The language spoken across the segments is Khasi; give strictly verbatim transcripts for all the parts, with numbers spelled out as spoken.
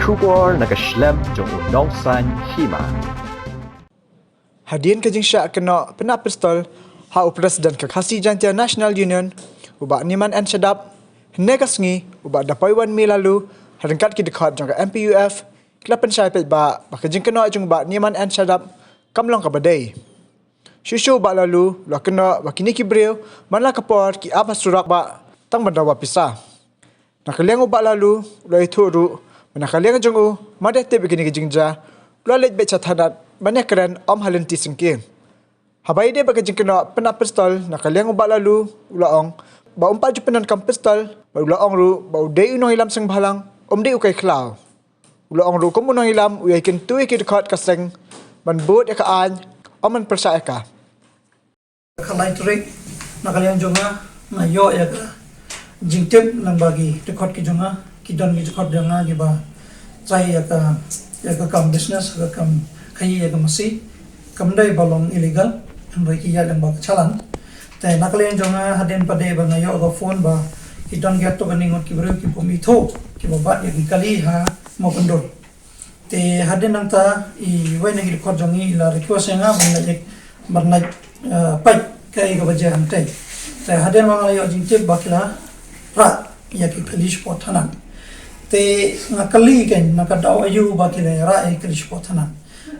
Khubor na ka shlem jong u Nongsaiñ Hima. Hadien ka jingshah kynnoh pynnap pistol ha u President ka Khasi Jaintia National Union, u Bah Niman N Shadap, hynne ka sngi u Bah Dapoiwan Milalu, ha ryngkat ki dkhot jong ka M P U F, ki la pynshai paidbah ba ka jingkynnoh jong u Bah Niman N Shadap kam long kaba dei. Shuh shuh u Bah Lalu u la kynnoh ba kine ki briew man la ka por ki ap ha surok bah tang ban dawa pisa. Na ka liang u Bah Lalu u la ïathuh ruh ba na ka liang jong u, mar ba tip ïa kine ki jingjia, u la leit beit sha thanat ban ïakren ym ha lynti syngkien. Haba ïadei bad ka jingkynnoh pynnap pistol, na ka liang u Bah Lalu u la ong ba um pat ju pyndonkam pistol, bad u la ong ruh ba u dei u nongïalam seng bhalang, um dei u kai khlaw. U la ong ruh kum u nongïalam u ïai kyntu ïa ki dkhot ka seng ban bud ïa ka aiñ, ym ban pyrshah ïa ka. Ka lai tarik, na ka liang jong nga, nga ïoh ïa ka jingtip lyngba ki dkhot ki jong nga, ki don ki dkhot jong nga kiba trai ïa ka, ïa ka kam business, ka kam khaïi ïa ka masi, kam dei ba long illegal, hynrei ki ïaid lyngba ka challan. Te na ka liang jong nga, hadien pat de ba nga ïoh ka phone ba ki don kitu kane ngut ki briew ki bym ithuh, kiba bat ïa ki kali ha Mawkyndur. Te hadien nangta iwei na ki dkhot jong ngi i la request ïa nga ban leit, ban leit, eh, peit kaei kaba jia hangtei. Te hadien ba nga la ïoh jingtip ba ki la rah ïa ki kali shapoh thanat. Te nga kylli kein, na ka daw aïu ba ki la rah ïa ki kali shapoh thanat.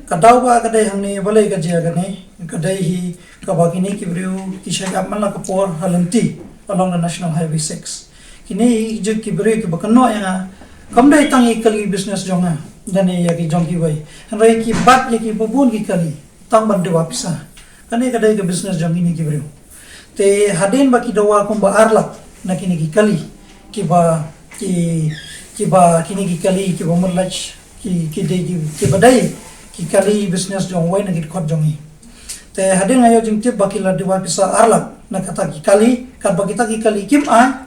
Ka daw ba ka dei hangne, balei ka jia kane, ka dei hi kaba kine ki briew ki shah ïap man la ka por ha lynti along the National Highway six. Kine hi ki briew kiba kynnoh ïa nga, kam dei tang ïa ki kali business jong nga, lane ïa ki jong kiwei, hynrei ki bat ïa ki babun ki kali tang ban dawa pisa. Kane ka dei ka business jong kine ki briew. Te hadien ba ki dawa kumba ar lak na kine ki kali, kiba, ki, kiba kine ki kali kiba mut lach, ki, ki dei ki, kiba dei ki kali business jong wei na ki dkhot jong ngi. Te hadien nga ïoh jingtip ba ki la dawa pisa ar lak na kata ki kali, katba kita ki kali kim ai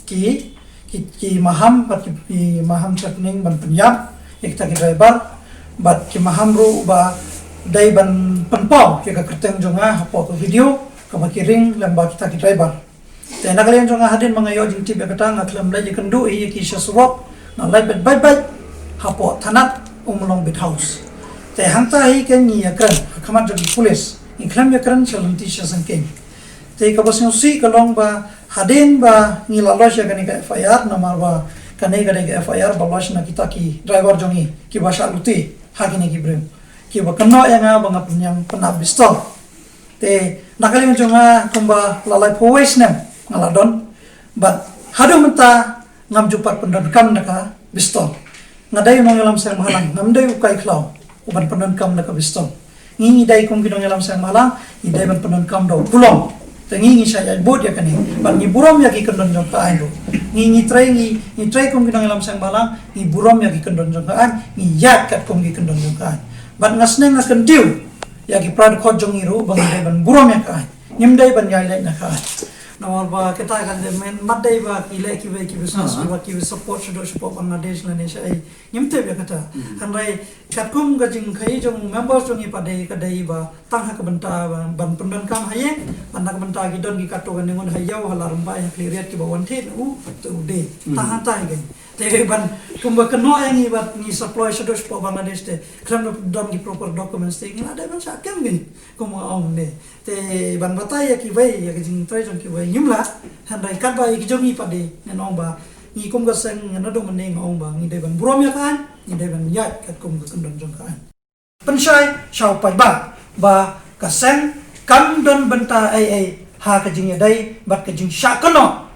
ki, ki, ki maham, bad ki, ki maham threatening ban pynïap ïa kita ki driver, bad ki maham ruh ba dei ban pynpaw ïa ka kyrteng jong nga hapoh ka video kaba ki ring lyngba kita ki driver. Te na ka liang jong nga, hadien ba nga ïoh jingtip ïa kata, nga khlem leit ïakynduh hi ïa ki sha surok, nga leit beit beit beit hapoh thanat Ummulong Beat House. Te hangta hi kein ngi ïakren ha khmat jong ki pulit, ngi khlem ïakren sha lynti sha syngkien. Te kaba sngewsih ka long ba hadien ba ngi la lodge ïa kane ka F I R, namar ba kane ka dei ka F I R ba lodge na kita ki driver jong ngi kiba shah lute ha kine ki briew, kiba kynnoh ïa nga ba nga pynïang pynnap pistol. Te na ka liang jong nga, kumba la laiphew wei snem nga la don, bad haduh mynta ngam ju pat pyndonkam da ka pistol. Nga dei u nongïalam seng bhalang, ngam dei u kai khlaw u ban pyndonkam da ka pistol. Ngi, ngi dei kum ki nongïalam seng bhalang, ngi dei ban pyndonkam da u kulong. Te ngi, ngi shah ïaid bud ïa kane, bad ngi burom ïa ki kyndon jong ka aiñ ruh. Ngi, ngi trei, ngi, ngi trei kum ki nongïalam seng bhalang, ngi burom ïa ki kyndon jong ka aiñ, ngi ïaid katkum ki kyndon jong ka aiñ. Bad nga sneng, nga kyntiew ïa ki para dkhot jong ngi ruh ba ngi dei ban burom ïa ka aiñ, ngim dei ban ïaid leit na ka aiñ. Namar ba kita kan dei, mynta dei ba ki leh kiwei ki business, ah, kiba, ki support shaduh shapoh Bangladesh lane shaei, ngim tip ïa kata. Hmm. Hynrei katkum ka jingkhaïi jong members jong ngi pat de, ka dei ba tang ha ka bynta ba, ban pyndonkam ha ïing, bad na ka bynta ki don ki katto katne ngut ha Ïew, ha Laitrymbai, ha Khliehriat, kiba wan thied na u, te u die. Hmm. Tang hangta hi kein. Te ban, kumba kynnoh ïa ngi bad ngi supply shaduh shapoh Bangladesh, te khlem da don ki proper documents, te ngi la dei ban shah kem kein, kumba ong ne. Te ban batai ïa kiwei, ïa ka jingtrei jong kiwei ngim lah, hynrei katba ïa ki jong ngi pat de, ngan ong ba ngi kum ka seng, ngan ong ba ngi dei ban burom ïa ka aiñ, ngi dei ban ïaid katkum ka kyndon jong ka aiñ. Pynshai sha u paidbah ba ka seng kam don bynta ei ei ha ka jingïadei bad ka jingshah kynnoh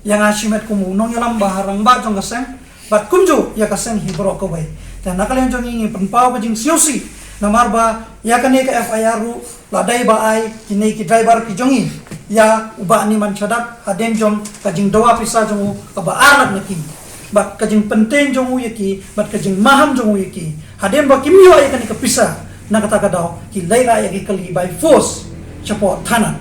ïa nga shimet kum u nongïalam ba ha rangbah jong ka seng, bad kumjuh ïa ka seng hi baroh kawei. Te na ka liang jong ngi, ngi pynpaw ka jingsngewsih, namar ba ïa kane ka F I R ruh la dei ba ai kine ki driver ki jong ngi ïa u Bah Niman Shadap hadien jong ka jingdawa pisa jong u kaba ar lak na ki, bad ka jingpynteng jong u ïa ki, bad ka jingmaham jong u ïa ki. Hadien ba kim ïoh ïa kane ka pisa, na kata ka daw ki leit rah ïa ki kali by force shapoh thanat.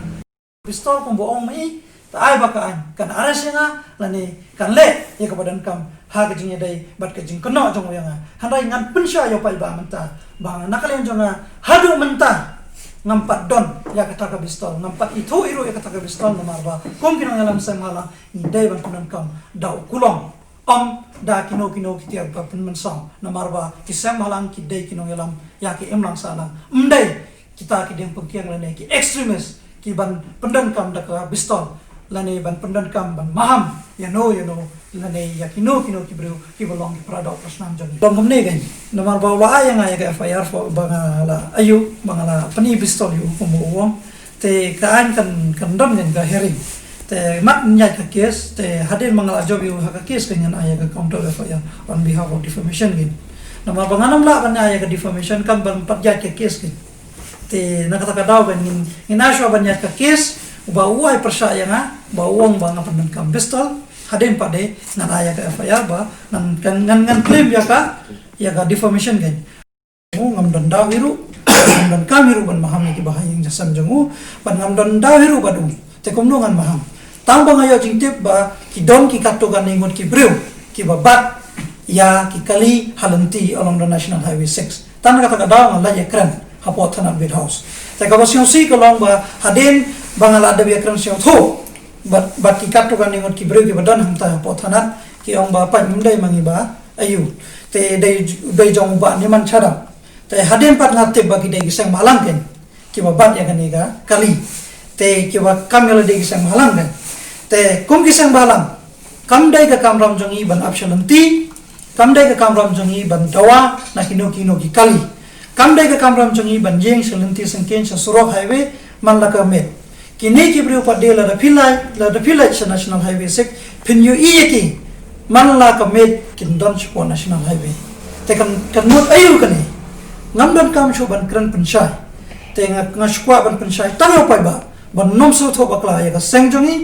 Pistol kumba ong ma i, te ai ba ka aiñ kan arrest ïa nga, lane kan leh ïa kaba donkam ha ka jingïadei bad ka jingkynnoh jong u ïa nga. Hynrei ngan pynshai ïa u paidbah mynta ba na ka liang jong nga, haduh mynta ngam pat don ïa kata ka pistol, ngam pat ithuh ei ruh ïa kata ka pistol, namar ba kum ki nongïalam seng bhalang ngi dei ban pyndonkam da u kulong. Ym da kino kino ki tiar ba pynmynsaw, namar ba ki seng bhalang ki dei ki nongïalam ïa ki imlang sahlang. Ym dei kita ki dieng pynkiang lane ki extremist ki ban pyndonkam da ka pistol lane ban pyndonkam ban maham ïano ïano lane ïa kino kino ki briew ki ba long ki para doh para snam jong ngi. Long kumne kein, namar ba u la ai ïa nga ïa ka F I R ba nga la aiu, ba nga la pyni pistol ïa u, kumba u ong. Te ka aiñ kan, kan don kein ka hearing. Te mat ngan ïaid ka case, te hadien ba nga la jop ïa u ha ka case kein ngan ai ïa ka counter F I R on behalf of defamation kein. Namar ba ngan ym lah ban ai ïa ka defamation kam ban pat ïaid ka case kein. Te na kata ka daw kein ngin, ngin ai shuwa ban ïaid ka case, uba u ai pyrshah ïa nga, ba u ong ba nga pyndonkam pistol, hadien pat de ngan ai ïa ka F I R ba ngan, ngan, ngan, ngan claim ïa ka, ïa ka defamation kein. U ngam don daw hi ruh, ngam donkam hi ruh ban maham ïa ki ba ha ïing jingïaseng jong u, bad ngam don daw hi ruh bad u. Te kumno ngan maham? Tang ba nga ïoh jingtip ba ki don ki katto katne ngut ki briew ki ba bat ïa ki kali ha lynti along the National Highway six. Tang na kata ka daw nga la ïakren hapoh thanat Bed House. Te kaba sngewsih ka long ba hadien ba nga la dep ïakren sngewthuh bad, bad ki katto katne ngut ki briew ki ba don hangta hapoh thanat, ki ong ba peit ym dei ma ngi ba aiu. Te dei, dei jong u Bah Niman Shadap. Te hadien pat nga tip ba ki dei ki seng bhalang kein ki ba bat ïa kane ka kali. Te ki ba kam ïa lade ki seng bhalang kein. Te kum ki seng bhalang, kam dei ka kamram jong ngi ban ap sha lynti, kam dei ka kamram jong ngi ban dawa na kino kino ki kali. Kam dei ka kamram jong ngi ban ïeng sha lynti syngkien sha surok highway man la ka miet. Kine ki briew pat de lada phi leit, lada phi leit sha National Highway six, phin ïohi ïa ki man la ka miet kin don shapoh National Highway. Te kan, kan mut aiu kane? Ngam donkam shuh ban kren pynshai. Te nga, nga shu kwah ban pynshai tang ïa u paidbah ban nym sngewthuh bakla ïa ka seng jong ngi,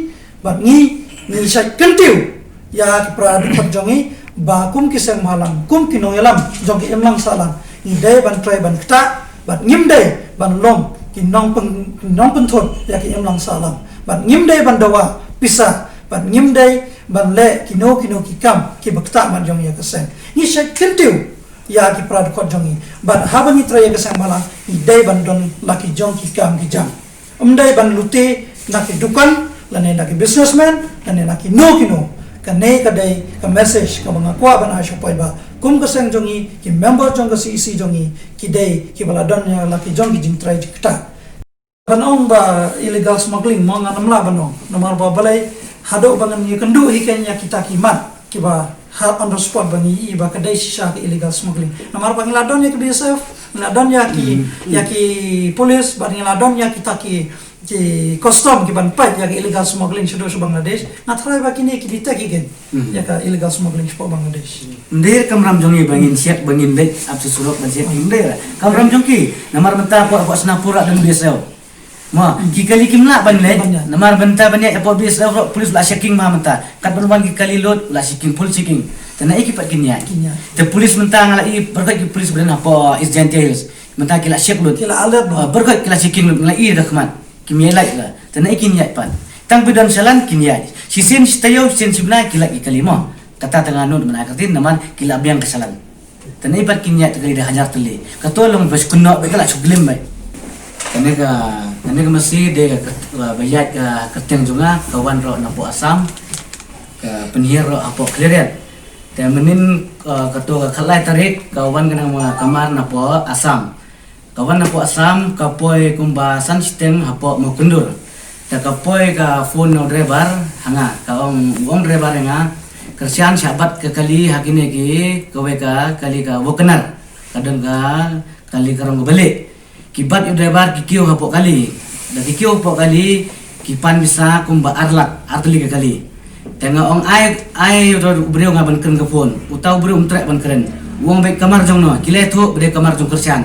bad ngi, ngi shait kyntiew ïa ki para dkhot jong ngi ba kum ki seng bhalang, kum ki nongïalam jong ki imlang sahlang, ngi dei ban trei ban ktah, bad ngim dei ban long ki nongpyn-, nongpynthut ïa ki imlang sahlang, bad ngim dei ban dawa pisa, bad ngim dei ban leh kino kino ki kam ki ba ktah mat jong ïa ka seng. Ngi shait kyntiew ïa ki para dkhot jong ngi, bad haba ngi trei ïa ka seng bhalang ngi dei ban don la ki jong ki kam ki jam. Ym dei ban lute na ki dukan, lane na ki businessman, lane na kino kino. Kane ka dei ka message kaba nga kwah ban ai sha u paidbah. Kum ka seng jong ngi, ki member jong ka C E C jong ngi, ki dei ki ba la don ïa la ki jong ki jingtrei jingktah. Ban ong ba illegal smuggling, mo ngan ym lah ban ong. Namar ba balei haduh ba ngan ïakynduh hi kein ïa kita ki mat ki ba ha on the spot ba ngi i ba ka dei shisha ka illegal smuggling. Namar ba ngi la don ïa ka B S F, ngi la don ïa ki, ïa ki police, bad ngi la don ïa kita ki, ki custom ki ban peit ïa ka illegal smuggling shaduh sha Bangladesh. Nga tharai ba kine ki detect hi kein ïa ka illegal smuggling shapoh Bangladesh. Ym dei kamram jong ngi ba ngin siat, ba ngin leit ap sha surok ban siat, ym dei. Kamram jong ki, namar mynta hapoh, hapoh Snapura don B S F. Mo, ki kali kim lah ban leit. Namar mynta ban ïaid hapoh B S F ruh, police la checking ma mynta. Kat ban wan ki kali lut, la checking, full checking. Te naei ki pat kin ïaid. Te police mynta nga la i, baroh ki police ba don hapoh East Jaintia Hills. Mynta ki la check lut. Ki la alert mo. Ah, baroh ki la checking lut, nga la i da khmat. Kim ïaid lait la. Te naei kin ïaid pat. Tang ba don challan kin ïaid. Shisien shi taïew, shisien shi bnai ki lait ki kali mo. Kata tang nga nud mynta ka ktien namar ki la biang ka challan. Te naei pat kin ïaid te ka dei da hajar tylli. Kato long ba shu kynnoh beit ka la shu glim beit. Kane ka, kane ka masi dei ka, ka, ba ïaid ka kyrteng jong nga, ka wan ruh napoh Assam, ka pynhiar ruh hapoh Khliehriat. Te mynnin, ah, kato ka khatlai tarik ka wan ka nang ma kamar napoh Assam. Ka wan napoh Assam, ka poi kumba san shiteng hapoh Mawkyndur. Te ka poi ka phone na u driver ha nga, ka ong, u ong driver ha nga, kyrshan shah bat ka kali ha kine ki, kawei ka kali ka Wagoner. Ka don ka kali ka rong kaba lieh. Ki bat ïa u driver ki kiew hapoh kali. Da ki kiew hapoh kali, ki pan pisa kumba ar lak, ar tylli ka kali. Te nga ong ai, ai uta u briew nga ban kren ka phone. Uta u briew um treh ban kren. U ong beit kamar jong no, ki la ïathuh ba dei kamar jong kyrshan.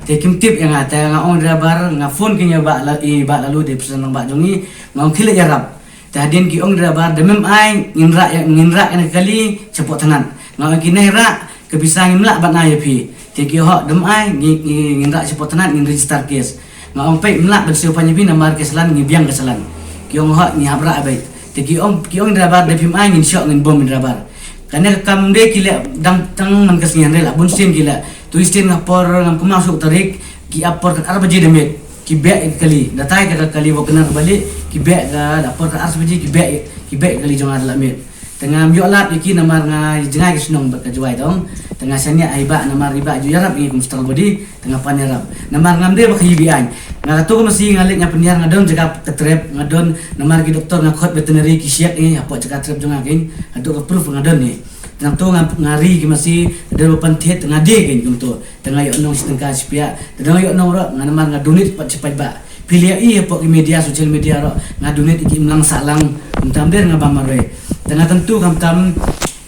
Te kim tip ïa nga, te nga ong driver, nga phone keiñ ïa bah la, i bah Lalu, dei president rangbah jong ngi, nga ong khie leit ïarap. Te hadien ki ong driver, da mem ai, ngin rah ïa, ngin rah ïa kane ka kali shapoh thanat. Nga ong kine rah, ka pisa ngim lah ban ai ïa phi. Te ki ong hooid, da mem ai, ngi, ngi, ngin rah shapoh thanat, ngin register case. Nga ong peit, ym lah ban siew pan ïa phi namar ka challan, ngi biang ka challan. Ki ong hooid, ngi hap rah beit. Te ki ong, ki ong driver, da phim ai, ngin shoh, ngin bom driver. Kane ka kam de ki leh dang tang man ka sngi, hynrei la bun sien ki leh. Tu sien nga por ngam kynmaw shuh tarik, ki ap por ka ar baje da miet. Ki beh ïa ka kali, da tai ka kali Wagoner ba lieh, ki beh ka, da por ka ar baje, ki beh, ki beh ïa ka kali jong nga da la miet. Te ngam ïoh lad ïa ki namar nga jngai ki shnong bad ka Jowai dong. Te nga shaniah ai ba namar i ba ju ïarap ïa ki kum stral body. Te nga pan ïarap namar ngam dei ba ka hi bi aiñ. Nga katu ka masi nga leit nga pynïar nga don jaka ka trep nga don namar ki doktor nga khot veterinary ki siak ïa hapoh jaka trep jong nga kin. Haduh ka proof nga don ïa. Te nangtu nga nga ri ki masi ka dei ba pan thied nga dei kin kumtu. Te nga ïoh nong shi tyngka shi piak. Te nga ïoh nong ruh nga namar nga donate pat shi paidbah. Phi leh ïa pok ki media, social media ruh nga donate ïa ki imlang sahlang. Kumta ym dei nga bam marwei. Te nga tentu khamtam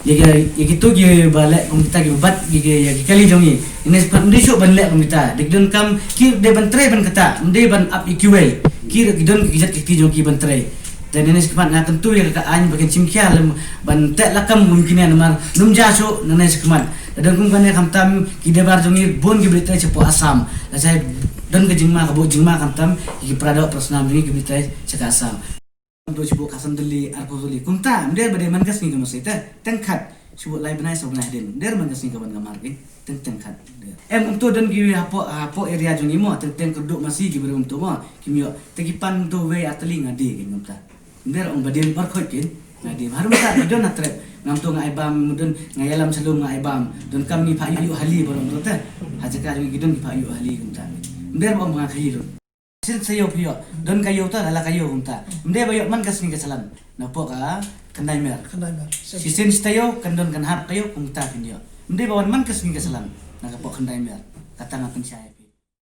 ïa ki ïa kitu ki ba leh kum kita ki bat ïa ki ïa ki kali jong ngi. Ine spat ym dei shuh ban leh kum kita. Dei donkam ki dei ban trei ban kata, ym dei ban ap ïa kiwei. Ki ruh ki don ki jait ki kti jong ki ban trei. Te nane shi khmat nga kyntu ïa ka aiñ ba kin shim khia lem ban teh lakam kum kine namar ym ja shuh nane shi khmat. Te don kum kane khamtam ki dei bar jong ngi bun ki bri trei shapoh Assam. Lashai don ka jingma ka buh jingma khamtam ki para doh para snam jong ngi ki bri trei sha ka Assam. Khamtam shapoh ka san tylli arphew tylli kumta ym dei ba dei man ka sngi ka masi te teng khat. Shu lai bnai saw bnai hadien. Der man ka sngi ka ban ka mar ki. Teng teng khat. Der. Em kumtu don ki hapoh hapoh area jong i mo teng teng kyrduh masi ki briew kumtu mo. Kim ïoh te ki pan tu wei ar tylli nga die kin kumta. Der ong ba dien bar khoi kin. Nga die harum ta ki don ha trep. Ngam tu nga ai bam don nga ïalam shalom nga ai bam. Donkam ngi pha ïuh hali barom tu te. Ha jaka jong ki don ki pha ïuh hali kumta. Der ba ong ba nga khaïi ruh. Shisien sa ïoh phi ïoh. Don ka ïoh ta la ka ïoh kumta. Ym dei ba ïoh man ka sngi ka slam. Na pok ka khyndai mer. Khyndai mer. Shisien shi taïew kan don kan hap ka ïoh kumta phin ïoh. Ym dei ba wan man ka sngi ka slam. Na ka pok khyndai mer. Kata nga pynshai.